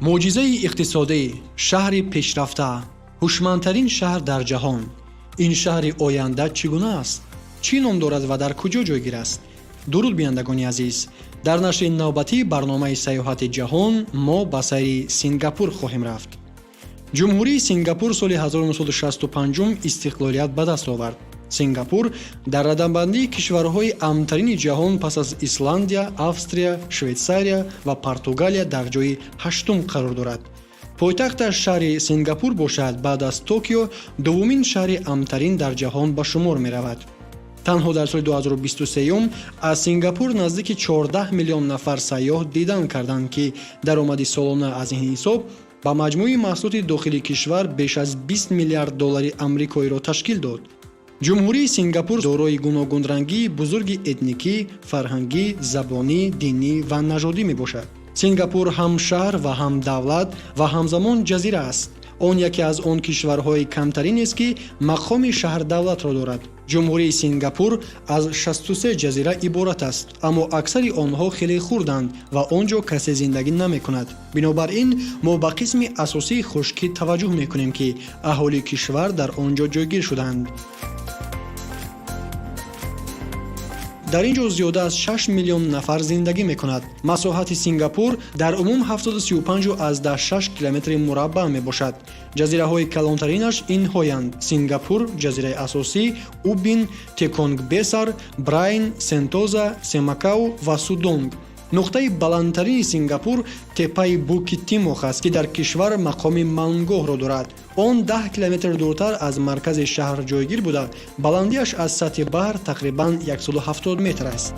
Мӯъҷизаи иқтисодӣ, шаҳри пешрафта, ҳушмандтарин шаҳр дар ҷаҳон. Ин шаҳри оянда чӣ гуна аст, чӣ ном дорад ва дар куҷо ҷойгир аст? Дуруд, бинандагони азиз! Дар нашри навбатии барномаи «Сайёҳати ҷаҳон» мо ба сайри Сингапур хоҳем рафт. Ҷумҳурии Сингапур соли 1965 истиқлолият ба даст овард. Сингапур дар радабандии кишварҳои амнтарини ҷаҳон пас аз Исландия, Австрия, Швейтсария ва Португалия дар ҷои ҳаштум қарор дорад. Пойтахташ шаҳри Сингапур бошад, баъд аз Токио дуввумин шаҳри амнтарин дар ҷаҳон ба шумор меравад. Танҳо дар соли 2023 аз Сингапур наздики 14 миллион нафар сайёҳ дидан карданд, ки даромади солона аз ин ҳисоб ба маҷмӯи маҳсулоти дохилии кишвар беш аз 20 миллиард доллари амрикоиро ташкил дод. Ҷумҳурии Сингапур дорои гуногунрангии бузурги этникӣ, фарҳангӣ, забонӣ, динӣ ва нажодӣ мебошад. Сингапур ҳам шаҳр ва ҳам давлат ва ҳамзамон ҷазира аст. Он яке аз он кишварҳои камтаринест, ки мақоми шаҳрдавлатро дорад. Ҷумҳурии Сингапур аз 63 ҷазира иборат аст, аммо аксари онҳо хеле хурданд ва он ҷо касе зиндагӣ намекунад. Бинобар ин мо ба қисми асосии хушкӣ таваҷҷӯҳ мекунем, ки аҳолии кишвар дар он ҷо ҷойгир шудаанд. Дар ин ҷо зиёда аз 6 миллион нафар зиндагӣ мекунад. Масоҳати Сингапур дар умум 735,6 километри мураббаъ мебошад. Ҷазираҳои калонтаринаш инҳоянд: Сингапур, ҷазираи асосӣ, Убин, Теконгбесар, Брайн, Сентоза, Семакау ва Судонг. Нуқтаи баландтарини Сингапур теппаи Букит-Тимох аст, ки дар кишвар мақоми мангоҳро дорад. Он 10 километр дуртар аз маркази шаҳр ҷойгир буда, баландиаш аз сатҳи баҳр тақрибан 170 метр аст.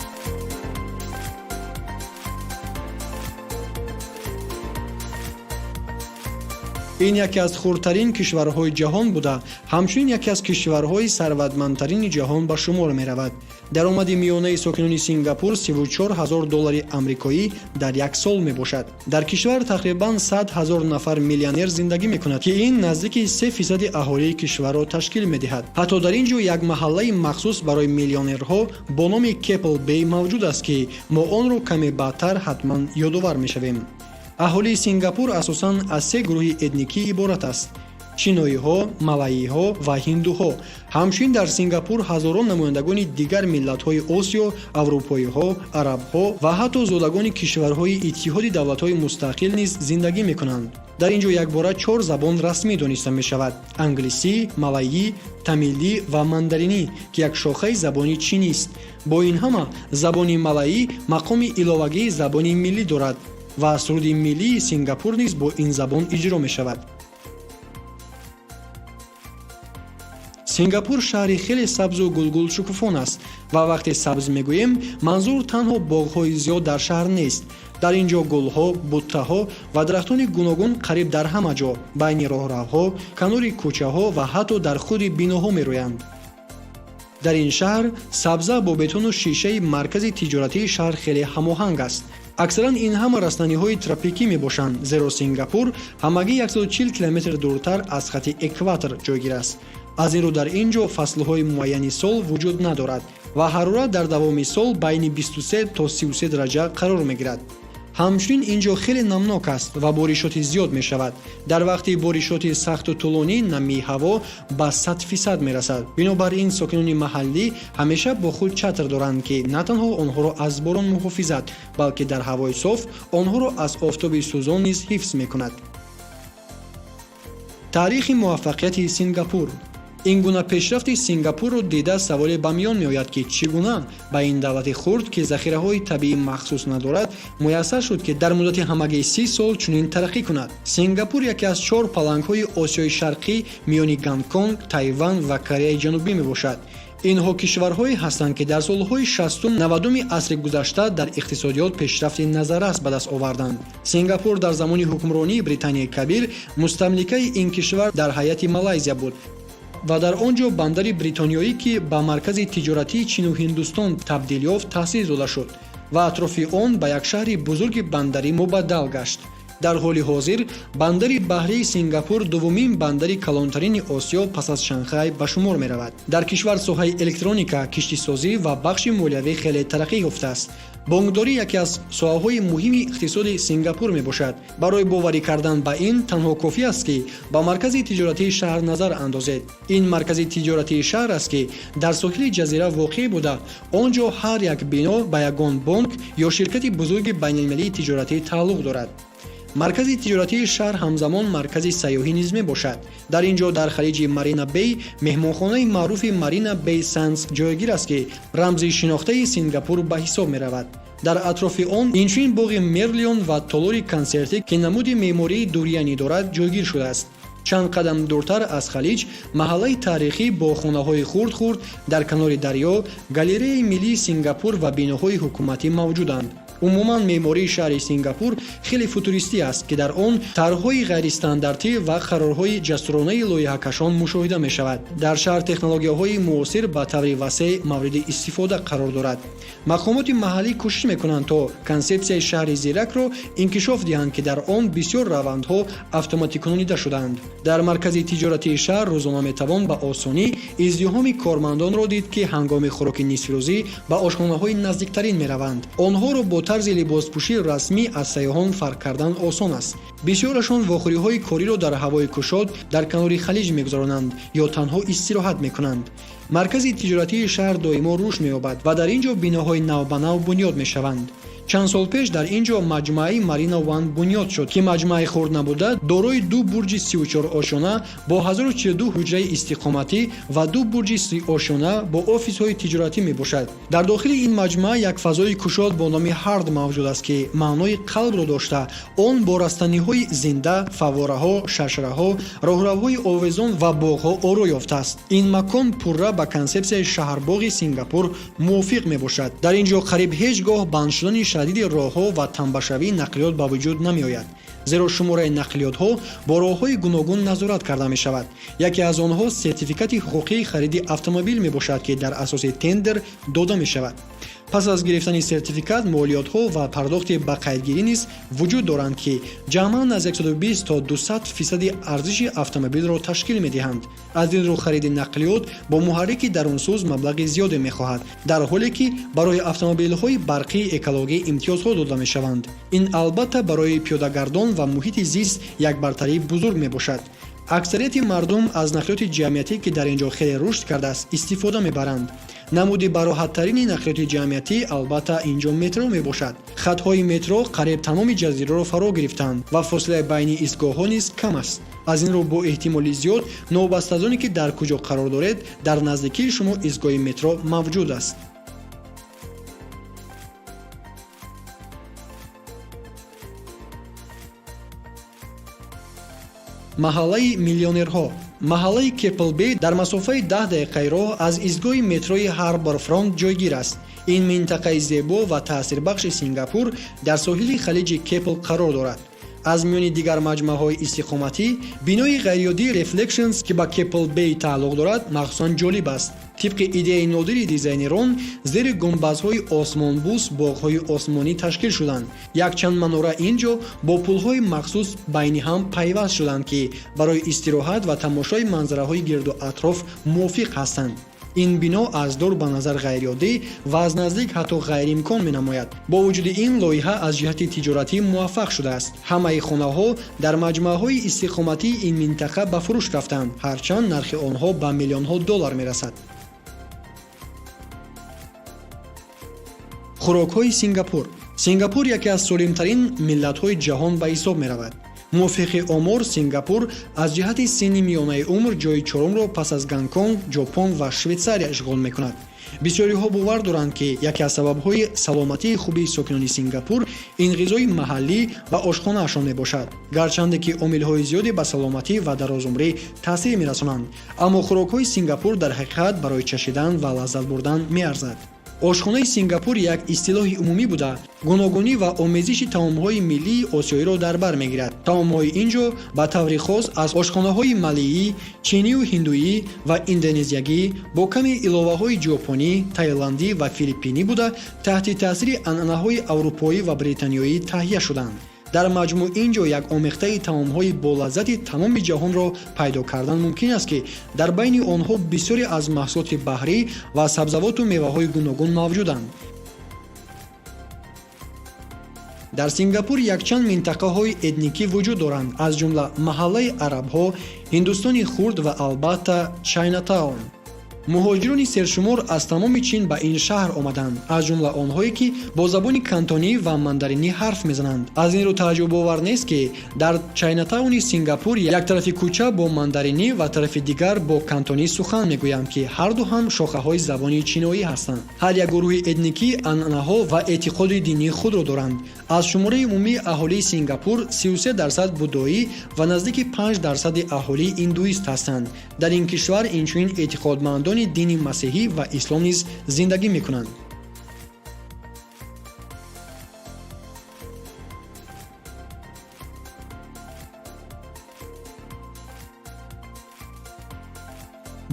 Ин яке аз хурдтарин кишварҳои ҷаҳон буда, ҳамчунин яке аз кишварҳои сарватмандтарини ҷаҳон ба шумор меравад. Даромади миёнаи сокинони Сингапур 34 ҳазор доллари амрикоӣ дар як сол мебошад. Дар кишвар тақрибан 100 ҳазор нафар миллионер зиндагӣ мекунад, ки ин наздики 3% аҳолии кишварро ташкил медиҳад. Ҳатто дар ин ҷо як маҳаллаи махсус барои миллионерҳо бо номи Кепл Бей мавҷуд аст, ки мо онро каме баъдтар ҳатман ёдовар мешавем. Аҳолии Сингапур асосан аз се гурӯҳи этникӣ иборат аст: чиноиҳо, малайиҳо ва ҳиндуҳо. Ҳамчунин дар Сингапур ҳазорон намояндагони дигар миллатҳои Осиё, аврупоиҳо, арабҳо ва ҳатто зодагони кишварҳои Иттиҳоди Давлатҳои Мустақил низ зиндагӣ мекунанд. Дар ин ҷо якбора чор забон расмӣ дониста мешавад: англисӣ, малайӣ, тамилӣ ва мандаринӣ, ки як шохаи забони чинист. Бо ин ҳама забони малайӣ мақоми иловагии забони миллӣ дорад ва суруди миллии Сингапур низ бо ин забон иҷро мешавад. Сингапур шаҳри хеле сабзу гулгулшукуфон аст ва вақте сабз мегӯем, манзур танҳо боғҳои зиёд дар шаҳр нест. Дар ин ҷо гулҳо, буттаҳо ва дарахтони гуногун қариб дар ҳама ҷо, байни роҳравҳо, канори кӯчаҳо ва ҳатто дар худи биноҳо мерӯянд. Дар ин шаҳр сабза бо бетону шишаи маркази тиҷоратии шаҳр хеле ҳамоҳанг аст. Аксаран ин ҳама растаниҳои тропикӣ мебошанд, зеро Сингапур ҳамагӣ 140 километр дуртар аз хати экватор ҷойгир аст. Аз ин рӯ дар ин ҷо фаслҳои муайяни сол вуҷуд надорад ва ҳарорат дар давоми сол байни 23 то 33 дараҷа қарор мегирад. Ҳамчунин ин ҷо хеле намнок аст ва боришоти зиёд мешавад. Дар вақти боришоти сахту тӯлонӣ намии ҳаво ба 100% мерасад. Бинобар ин сокинони маҳаллӣ ҳамеша бо худ чатр доранд, ки на танҳо онҳоро аз борон муҳофизат, балки дар ҳавои соф онҳоро аз офтоби сӯзон низ ҳифз мекунад. Таърихи муваффақияти Сингапур. Ин гуна пешрафти Сингапурро дида, саволе ба миён меояд, ки чӣ гуна ба ин давлати хурд, ки захираҳои табиӣ махсус надорад, муяссар шуд, ки дар муддати ҳамагӣ 30 сол чунин тараққӣ кунад. Сингапур яке аз чор палангҳои Осиёи Шарқӣ миёни Гонконг, Тайван ва Кореяи Ҷанубӣ мебошад. Инҳо кишварҳое ҳастанд, ки дар солҳои шастум, навадуми асри гузашта дар иқтисодиёт пешрафти назаррас ба даст оварданд. Сингапур дар замони ҳукмронии Британияи Кабир мустамликаи ин кишвар дар ҳайати Малайзия буд ва дар он ҷо бандари бритониёӣ, ки ба маркази тиҷоратии Чину Ҳиндустон табдил ёфт, таъсис дода шуд ва атрофи он ба як шаҳри бузурги бандарӣ мубаддал гашт. Дар ҳоли ҳозир бандари баҳрии Сингапур дуввумин бандари калонтарини Осиё пас аз Шанхай ба шумор меравад. Дар кишвар соҳаи электроника, киштисозӣ ва бахши молиявӣ хеле тараққӣ ёфтааст. Бонкдорӣ яке аз соҳаҳои муҳими иқтисоди Сингапур мебошад. Барои боварӣ кардан ба ин танҳо кофӣ аст, ки ба маркази тиҷоратии шаҳр назар андозед. Ин маркази тиҷоратии шаҳр аст, ки дар соҳили ҷазира воқеъ буда, он ҷо ҳар як бино ба ягон бонк ё ширкати бузурги байналмилалии тиҷоратӣ тааллуқ дорад. Маркази тиҷоратии шаҳр ҳамзамон маркази сайёҳӣ низ мебошад. Дар ин ҷо, дар халиҷи Марина Бей, меҳмонхонаи маъруфи Марина Бей Сандс ҷойгир аст, ки рамзи шинохтаи Сингапур ба ҳисоб меравад. Дар атрофи он инчунин боғи Мерлион ва толори консертӣ, ки намуди меъмории дорианӣ дорад, ҷойгир шудааст. Чанд қадам дуртар аз халиҷ маҳаллаи таърихӣ бо хонаҳои хурд-хурд дар канори дарё, галереяи миллии Сингапур ва биноҳои ҳукуматӣ мавҷуданд. Умуман, меъмории шаҳри Сингапур хеле футуристӣ аст, ки дар он тарҳҳои ғайристандартӣ ва қарорҳои ҷасуронаи лоиҳакашон мушоҳида мешавад. Дар шаҳр технологияҳои муосир ба таври васеъ мавриди истифода қарор дорад. Мақомоти маҳаллӣ кӯшиш мекунанд, то консепсияи шаҳри зиракро инкишоф диҳанд, ки дар он бисёр равандҳо автоматикунонида шудаанд. Дар маркази тиҷоратии шаҳр рӯзона метавон ба осонӣ издиҳоми кормандонро дид, ки ҳангоми хӯроки нисфирӯзӣ ба ошхонаҳои наздиктарин мераванд. Онҳоро бо тарзи либоспӯшии расмӣ аз сайёҳон фарқ кардан осон аст. Бисёрашон вохӯриҳои кориро дар ҳавои кушод дар канори халиҷ мегузаронанд ё танҳо истироҳат мекунанд. Маркази тиҷоратии шаҳр доимо рушд меёбад ва дар ин ҷо биноҳои навбанав бунёд мешаванд. Чанд сол пеш дар ин ҷо маҷмӯаи Марина Ван бунёд шуд, ки маҷмӯаи хурд набуда, дорои ду бурҷи 34 ошёна бо 1042 ҳуҷраи истиқоматӣ ва ду бурҷи 30 ошёна бо офисҳои тиҷоратӣ мебошад. Дар дохили ин маҷмӯа як фазои кушод бо номи Heart мавҷуд аст, ки маънои қалбро дошта, он бо растаниҳои зинда, фаввораҳо, шаршараҳо, роҳравҳои овезон ва боғҳо оро ёфтааст. Ин макон пурра ба консепсияи шаҳрбоғи Сингапур мувофиқ мебошад. Дар ин ҷо қариб ҳеҷ гоҳ банд шудани шадиди роҳҳо ва тамбашавии нақлиёт ба вуҷуд намеояд, зеро шумораи нақлиётҳо бо роҳҳои гуногун назорат карда мешавад. Яке аз онҳо сертификати ҳуқуқии хариди автомобил мебошад, ки дар асоси тендер дода мешавад. Пас аз гирифтани сертификат молиётҳо ва пардохти ба қайдгирӣ низ вуҷуд доранд, ки ҷамъан аз 120 то 200 фисади арзиши автомобилро ташкил медиҳанд. Аз ин рӯ хариди нақлиёт бо муҳаррики дарунсӯз маблағи зиёде мехоҳад, дар ҳоле ки барои автомобилҳои барқии экологӣ имтиёзҳо дода мешаванд. Ин албатта барои пиёдагардон ва муҳити зист як бартарии бузург мебошад. Аксарияти мардум аз нақлиёти ҷамъиятӣ, ки дар ин ҷо хеле рушд кардааст, истифода мебаранд. Намуди бароҳаттарини нақлиёти ҷамъиятӣ албатта ин ҷо метро мебошад. Хатҳои метро қариб тамоми ҷазираро фаро гирифтаанд ва фосилаи байни истгоҳҳо низ кам аст. Аз ин рӯ бо эҳтимоли зиёд, новобаста аз оне ки дар куҷо қарор доред, дар наздикии шумо истгоҳи метро мавҷуд аст. Маҳаллаи миллионерҳо. Маҳаллаи Кепл Бей дар масофаи 10 дақиқаи роҳ аз истгоҳи метрои Ҳарбор Фронт ҷойгир аст. Ин минтақаи зебо ва таъсирбахши Сингапур дар соҳили халиҷи Кепл қарор дорад. Аз миёни дигар маҷмӯаҳои истиқоматӣ бинои ғайриоддии Reflections, ки ба Кепл Бей тааллуқ дорад, махсусан ҷолиб аст. Тибқи идеяи нодири дизайнерон, зери гунбазҳои осмонбӯс боғҳои осмонӣ ташкил шуданд. Якчанд манора ин ҷо бо пулҳои махсус байни ҳам пайваст шуданд, ки барои истироҳат ва тамошои манзараҳои гирду атроф мувофиқ ҳастанд. Ин бино аз дур ба назар ғайриоддӣ ва аз наздик ҳатто ғайриимкон менамояд. Бо вуҷуди ин, лоиҳа аз ҷиҳати тиҷоратӣ муваффақ шудааст. Ҳамаи хонаҳо дар маҷмӯаҳои истиқоматии ин минтақа ба фурӯш рафтанд, ҳарчанд нархи онҳо ба миллионҳо доллар мерасад. Хӯрокҳои Сингапур. Сингапур яке аз солимтарин миллатҳои ҷаҳон ба ҳисоб меравад. Мувофиқи омор, Сингапур аз ҷиҳати синни миёнаи умр ҷои чорумро пас аз Гонконг, Ҷопон ва Швейтсария ишғол мекунад. Бисёриҳо бовар доранд, ки яке аз сабабҳои саломатии хуби сокинони Сингапур ин ғизои маҳаллӣ ва ошхонаашон мебошад. Гарчанде ки омилҳои зиёде ба саломатӣ ва дарозумрӣ таъсир мерасонанд, аммо хӯрокҳои Сингапур дар ҳақиқат барои чашидан ва лаззат бурдан меарзад. Ошхонаи Сингапур як истилоҳи умумӣ буда, гуногунӣ ва омезиши таомҳои миллии осиёиро дар бар мегирад. Таомҳои ин ҷо ба таври хос аз ошхонаҳои малийӣ, чинию ҳиндуӣ ва индонезиягӣ бо ками иловаҳои ҷопонӣ, тайландӣ ва филиппинӣ буда, таҳти таъсири анъанаҳои аврупоӣ ва британиёӣ таҳия шуданд. Дар маҷмӯъ ин ҷо як омехтаи таомҳои болаззати тамоми ҷаҳонро пайдо кардан мумкин аст, ки дар байни онҳо бисёре аз маҳсулоти баҳрӣ ва сабзавоту меваҳои гуногун мавҷуданд. Дар Сингапур якчанд минтақаҳои этникӣ вуҷуд доранд, аз ҷумла маҳаллаи арабҳо, Ҳиндустони хурд ва албатта Чайнатаун. Муҳоҷирони сершумор аз тамоми Чин ба ин шаҳр омаданд, аз ҷумла онҳое, ки бо забони кантонӣ ва мандаринӣ ҳарф мезананд. Аз ин рӯ тааҷҷубовар нест, ки дар Чайнатауни Сингапур як тарафи кӯча бо мандаринӣ ва тарафи дигар бо кантонӣ сухан мегӯянд, ки ҳарду ҳам шохаҳои забони чиноӣ ҳастанд. Ҳар як гурӯҳи этникӣ анъанаҳо ва эътиқоди динии худро доранд. Аз шумораи умумии аҳолии Сингапур 33% буддоӣ ва наздики 5 дарсади аҳолӣ индуист ҳастанд. Дар ин кишвар инчунин эътиқодмандони дини масеҳӣ ва ислом низ зиндагӣ мекунанд.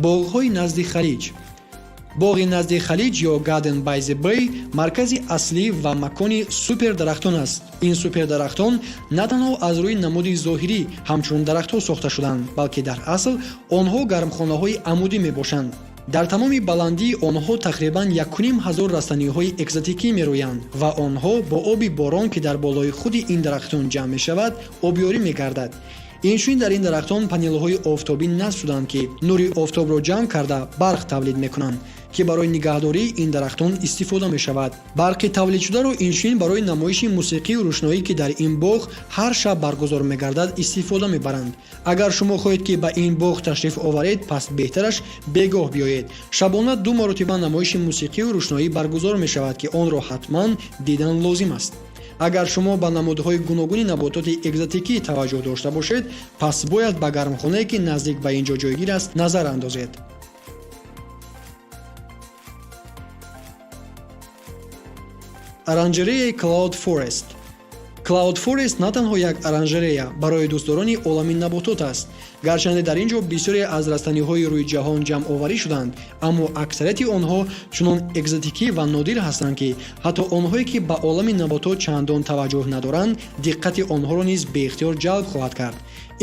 Боғҳои назди халиҷ. Боғи назди халиҷ ё Garden by the Bay маркази аслӣ ва макони супердарахтон аст. Ин супердарахтон на танҳо аз рӯи намуди зоҳирӣ ҳамчун дарахтҳо сохта шуданд, балки дар асл онҳо гармхонаҳои амудӣ мебошанд. Дар тамоми баландии онҳо тақрибан 1500 растаниҳои экзотикӣ мерӯянд ва онҳо бо оби борон, ки дар болои худи ин дарахтон ҷамъ мешавад, обёрӣ мегардад. Инчунин дар ин дарахтон панелҳои офтобӣ насб шуданд, ки нури офтобро ҷамъ карда, барқ тавлид мекунанд, ки барои нигаҳдории ин дарахтон истифода мешавад. Барқи тавлидшударо инчунин барои намоиши мусиқию рӯшноӣ, ки дар ин боғ ҳар шаб баргузор мегардад, истифода мебаранд. Агар шумо хоҳед, ки ба ин боғ ташриф оваред, пас беҳтараш бегоҳ биёед. Шабона ду маротиба намоиши мусиқию рӯшноӣ баргузор мешавад, ки онро ҳатман дидан лозим аст. Агар шумо ба намудҳои гуногуни набототи экзотикӣ таваҷҷӯҳ дошта бошед, пас бояд ба гармхонае, ки наздик ба ин ҷо ҷойгир аст, назар андозед. Оранжереяи Cloud Forest. Cloud Forest на танҳо як оранжерея барои дӯстдорони олами наботот аст. Гарчанде дар ин ҷо бисёре аз растаниҳои рӯи ҷаҳон ҷамъоварӣ шуданд, аммо аксарияти онҳо чунон экзотикӣ ва нодир ҳастанд, ки ҳатто онҳое, ки ба олами наботот чандон таваҷҷӯҳ надоранд, диққати онҳоро низ беихтиёр ҷалб хоҳад кард.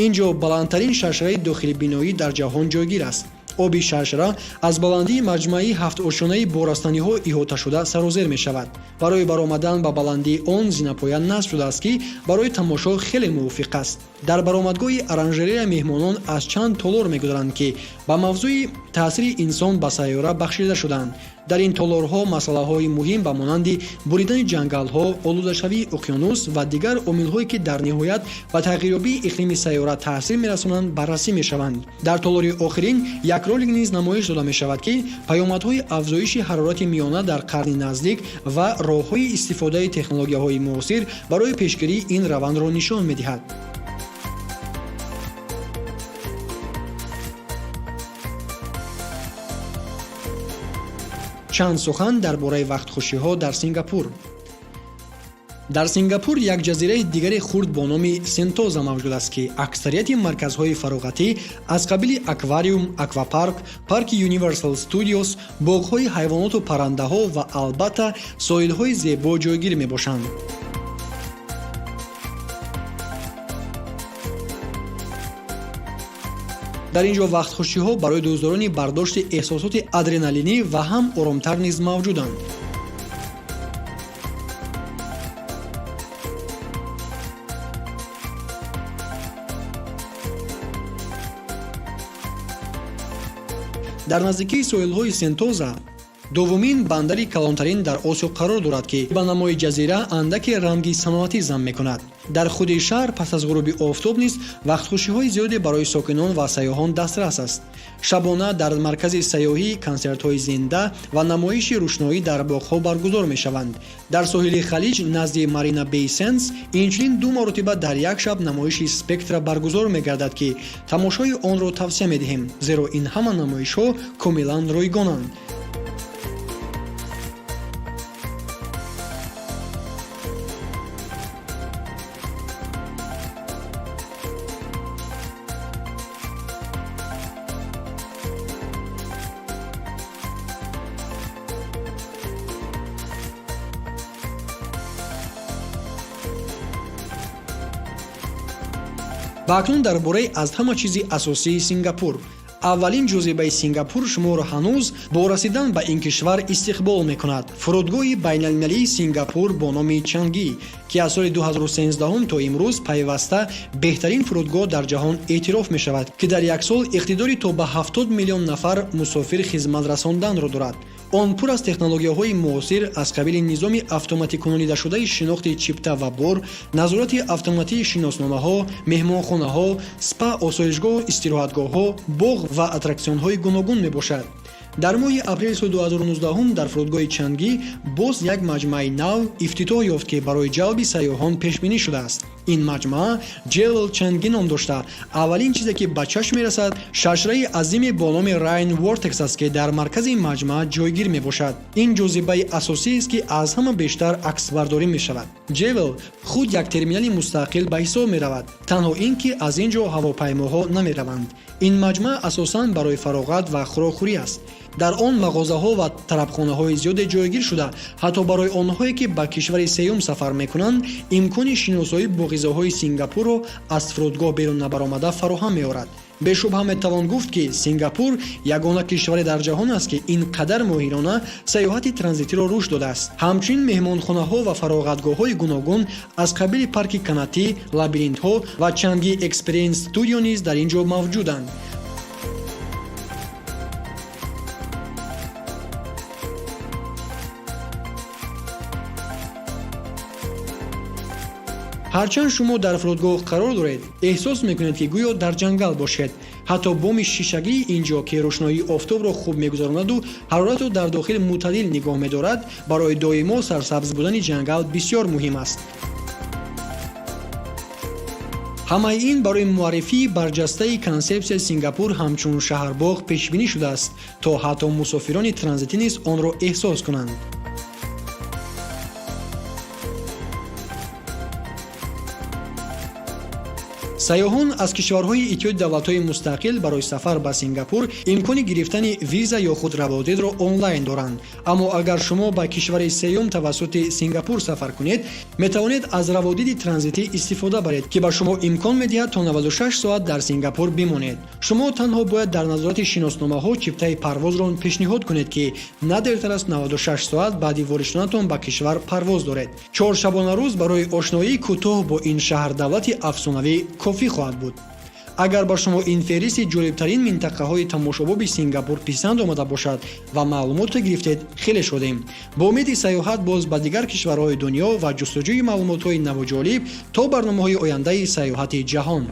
Ин ҷо баландтарин шаршараи дохилибиноӣ дар ҷаҳон ҷойгир аст. Оби шаршара аз баландии маҷмӯаи ҳафтошёнаи бо растаниҳо иҳоташуда сарозер мешавад. Барои баромадан ба баландии он зинапоя насб шудааст, ки барои тамошо хеле мувофиқ аст. Дар баромадгоҳи оранжерея меҳмонон аз чанд толор мегузаранд, ки ба мавзӯи таъсири инсон ба сайёра бахшида шудаанд. Дар ин толорҳо масъалаҳои муҳим ба монанди буридани ҷангалҳо, олудашавии уқёнус ва дигар омилҳое, ки дар ниҳоят ба тағйирёбии иқлими сайёра таъсир мерасонанд, баррасӣ мешаванд. Дар толори охирин як ролик низ намоиш дода мешавад, ки паёмадҳои афзоиши ҳарорати миёна дар қарни наздик ва роҳҳои истифодаи технологияҳои муосир барои пешгирии ин равандро нишон медиҳад. Чанд сухан дар бораи вақтхушиҳо дар Сингапур. Дар Сингапур як ҷазираи дигари хурд бо номи Сентоза мавҷуд аст, ки аксарияти марказҳои фароғатӣ аз қабили аквариум, аквапарк, парки Universal Studios, боғҳои ҳайвоноту паррандаҳо ва албатта соҳилҳои зебо ҷойгир мебошанд. Дар ин ҷо вақтхушиҳо барои дӯстдорони бардошти эҳсосоти адреналинӣ ва ҳам оромтар низ мавҷуданд. Дар наздикии соҳилҳои Сентоза дуввумин бандари калонтарин дар Осиё қарор дорад, ки ба намои ҷазира андаке ранги саноатӣ зам мекунад. Дар худи шаҳр пас аз ғуруби офтоб низ вақтхушиҳои зиёде барои сокинон ва сайёҳон дастрас аст. Шабона дар маркази сайёҳӣ консертҳои зинда ва намоиши рӯшноӣ дар боғҳо баргузор мешаванд. Дар соҳили халиҷ назди Марина Бей Сендс инчунин ду маротиба дар як шаб намоиши спектра баргузор мегардад, ки тамошои онро тавсия медиҳем, зеро ин ҳама намоишҳо комилан ройгонанд. Ва акнун дар бораи аз ҳама чизи асосии Сингапур. Аввалин ҷозибаи Сингапур шуморо ҳанӯз бо расидан ба ин кишвар истиқбол мекунад: фурудгоҳи байналмилалии Сингапур бо номи Чангӣ, ки аз соли 2013 то имрӯз пайваста беҳтарин фурудгоҳ дар ҷаҳон эътироф мешавад, ки дар як сол иқтидори то ба 70 миллион нафар мусофир хизмат расонданро дорад. Он пур аз технологияҳои муосир аз қабили низоми автоматикунонидашудаи шинохти чипта ва бор, назорати автоматии шиносномаҳо, меҳмонхонаҳо, спа, осоишгоҳу истироҳатгоҳҳо, боғ ва аттраксионҳои гуногун мебошад. Дар моҳи апрели соли 2019 дар фурудгоҳи Чангӣ боз як маҷмӯаи нав ифтитоҳ ёфт, ки барои ҷалби сайёҳон пешбинӣ шудааст. Ин маҷмӯа Jewel Чангӣ ном дошта, аввалин чизе, ки ба чашм мерасад, шаршараи азиме бо номи Rain Vortex аст, ки дар маркази маҷмӯа ҷойгир мебошад. Ин ҷозибаи асосиест, ки аз ҳама бештар аксбардорӣ мешавад. Jewel худ як терминали мустақил ба ҳисоб меравад, танҳо ин ки аз ин ҷо ҳавопаймоҳо намераванд. Ин маҷмӯа асосан барои фароғат ва хӯрокхӯрӣ аст. Дар он мағозаҳо ва тарабхонаҳои зиёде ҷойгир шуда, ҳатто барои онҳое, ки ба кишвари сеюм сафар мекунанд, имкони шиносоӣ бо ғизоҳои Сингапурро аз фурудгоҳ берун набаромада фароҳам меорад. Бешубҳа метавон гуфт, ки Сингапур ягона кишваре дар ҷаҳон аст, ки ин қадар моҳирона сайёҳати транзитиро рушд додааст. Ҳамчунин меҳмонхонаҳо ва фароғатгоҳҳои гуногун аз қабили парки канатӣ, лабиринтҳо ва Чанги Experience Studio низ дар ин ҷо мавҷуданд. Ҳарчанд шумо дар фурудгоҳ қарор доред, эҳсос мекунед, ки гӯё дар ҷангал бошед. Ҳатто боми шишагии ин ҷо, ки рӯшноии офтобро хуб мегузаронаду ҳароратро дар дохил мӯътадил нигоҳ медорад, барои доимо сарсабз будани ҷангал бисёр муҳим аст. Ҳамаи ин барои муаррифии барҷастаи консепсияи Сингапур ҳамчун шаҳрбоғ пешбинӣ шудааст, то ҳатто мусофирони транзитӣ низ онро эҳсос кунанд. Сайёҳон аз кишварҳои Иттиҳоди Давлатҳои Мустақил барои сафар ба Сингапур имкони гирифтани виза ё худ раводидро онлайн доранд. Аммо агар шумо ба кишвари сеюм тавассути Сингапур сафар кунед, метавонед аз раводиди транзитӣ истифода баред, ки ба шумо имкон медиҳад то 96 соат дар Сингапур бимонед. Шумо танҳо бояд дар назорати шиносномаҳо чиптаи парвозро пешниҳод кунед, ки на дертар аз 96 соат баъди ворид шуданатон ба кишвар парвоз доред. 4 шабонарӯз барои ошноии кӯтоҳ бо ин шаҳрдавлати афсонавӣ кофӣ хоҳад буд. Агар ба шумо ин феҳристи ҷолибтарин минтақаҳои тамошобоби Сингапур писанд омада бошад ва маълумоте гирифтед, хеле шодем. Бо умеди сайёҳат боз ба дигар кишварҳои дунё ва ҷустуҷӯи маълумотҳои наву ҷолиб, то барномаҳои ояндаи сайёҳати ҷаҳон.